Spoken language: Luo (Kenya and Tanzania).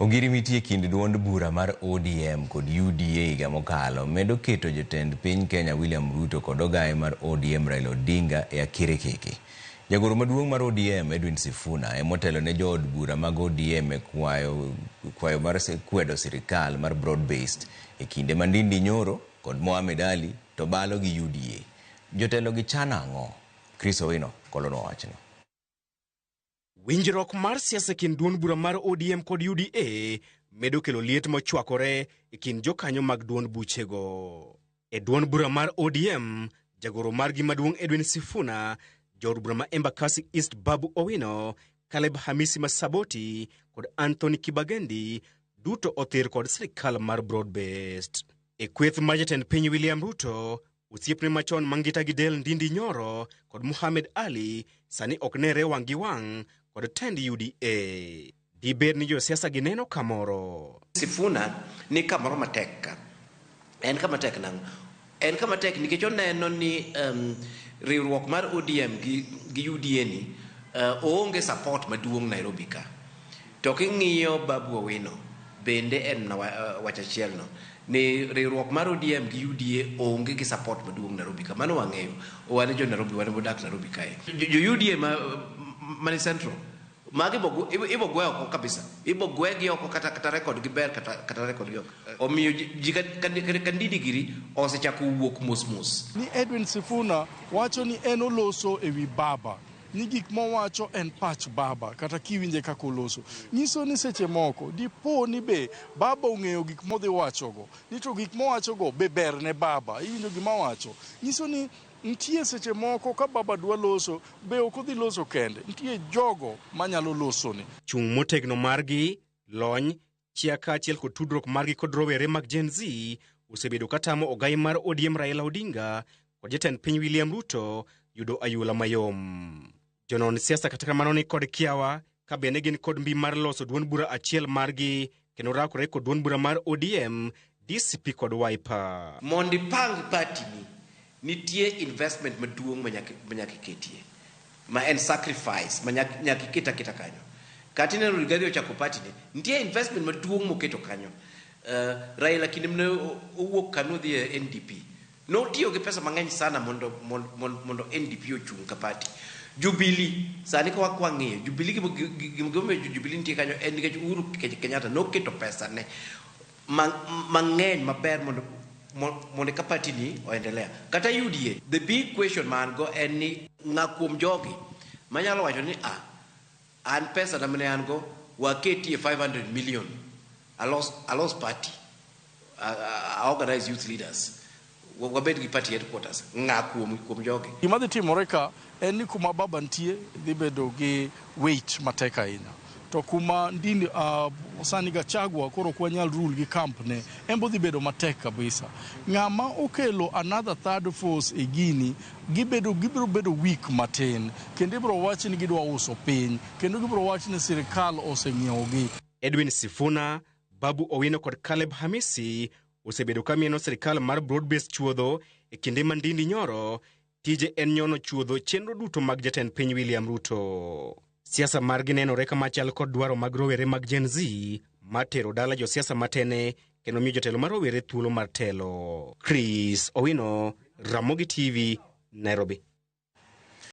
Ogirimiti e kind duond bura mar ODM kod UDA higa mokalo medo keto jotend piny Kenya William Ruto kod ogaye mar ODM Raila Odinga e akirikiki. Jagoro maduong' mar ODM Edwin Sifuna emotelo ne jood bura mag ODM e kwayo, kwayo mar kwedo sirikal mar broad based e kinde ma Ndindi Nyoro kod Mohamed Ali to balo gi UDA. Jotelo gi chano ang'o? Chris Owino kolonwa wachno. Winjruok mar siasa e kind duond bura mar ODM kod UDA medo kelo liet mochwakore e kind jokanyo mag duond buchego. E duond bura mar ODM, jagoro margi maduong' Edwin Sifuna, jaod bura ma Embakasi East Babu Owino, Caleb Hamisi Masaboti kod Anthony Kibagendi duto othir kod sirikal mar broad based. E kweth mar jatend piny William Ruto, osiepne machon mangita gi del Ndindi Nyoro kod Mohamed Ali sani ok nere wang' gi wang' kod tend UDA. Dibed ni josiasa gineno kamoro. Sifuna ni kamoro matek ka. En kama tek nang'o? En kama tek nikech oneno ni riwruok mar ODM gi UDA ni oonge support maduong' Nairobi ka. To king'iyo Babu Owino bende en mana wach achiel no ni riwruok mar ODM gi UDA onge gi support maduong' Nairobi ka. Mano wang'eyo. Wan jo Nairobi, wan modak Nairobi kae. Jo UDA mani Central magi ibo gwe oko kabisa. Ibo gwe gi oko kata record gi ber kata record gi ok. Omiyo ji ka Ndindi giri osechako wuok mos mos. Ni Edwin Sifuna wacho ni en oloso e wi baba. Ni gik mowacho en pach baba kata kiwinje kaka oloso. Nyiso ni seche moko dipo ni be baba ong'eyo gik modhi wachogo. Ni to gik mowachogo be ber ne baba. Iwinjo gima wacho. Nyiso ni nitie seche moko ka baba dwa loso be ok odhi loso kende. Nitie jogo manyalo losone. Chung' motegno margi, lony, chia kaachiel kod tudruok margi kod rowere mag Gen Z osebedo katamo ogai mar ODM Raila Odinga kod jatend piny William Ruto yudo ayula mayom. Jonon siasa kata kamano ni kod kiawa ka bende gin kod mbi mar loso duond bura achiel margi kendo rakore kod duond bura mar ODM, DCP kod Wiper. Mondo ipang party ni, nitie investment maduong' ma nyaka iketie, ma en sacrifice ma nyaka iket aketa kanyo. Kata ineno Rigathi ochako party ni, nitie investment maduong' moketo kanyo. Raila kinde mane owuok kanu odhi e NDP, notiyo gi pesa mang'eny sana mondo NDP ochung' ka party. Jubilee, sani ka wang'iyo, Jubilee gimomiyo Jubilee nitie kanyo en nikech Uhuru Kenyatta noketo pesa ne mang'eny maber mondo ka party ni oendelea. Kata UDA, the big question ma an go en ni ng'a kuom jogi manyalo wacho ni an pesa na mane an go waketie 500 million alos party, I organize youth leaders, wabed gi party headquarters, ng'a kuom jogi. Gima dhi timore ka en ni kuma baba nitie dhi bedo gi weight matek ahinya. To kuma Ndindi sani Gachagua koro ok wanyal rule gi camp ne, en bo dhi bedo matek kabisa. Ng'ama okelo another third force e gini, gibiro bedo weak matin, kendo ibiro wach ni gidwa uso piny, kendo gibiro wach ni sirikal oseng'iewo gi. Edwin Sifuna, Babu Owino kod Caleb Hamisi osebedo ka mieno sirikal mar broad based chuodho e kinde ma Ndindi Nyoro tije en nyono chuodho chenro duto mag jatend piny William Ruto. Siasa margi nenore kama chal kod dwaro mag rowere mag Gen Z mar tero dala josiasa matene kendo miyo jotelo mar rowere thuolo mar telo. Chris Owino, Ramogi TV, Nairobi.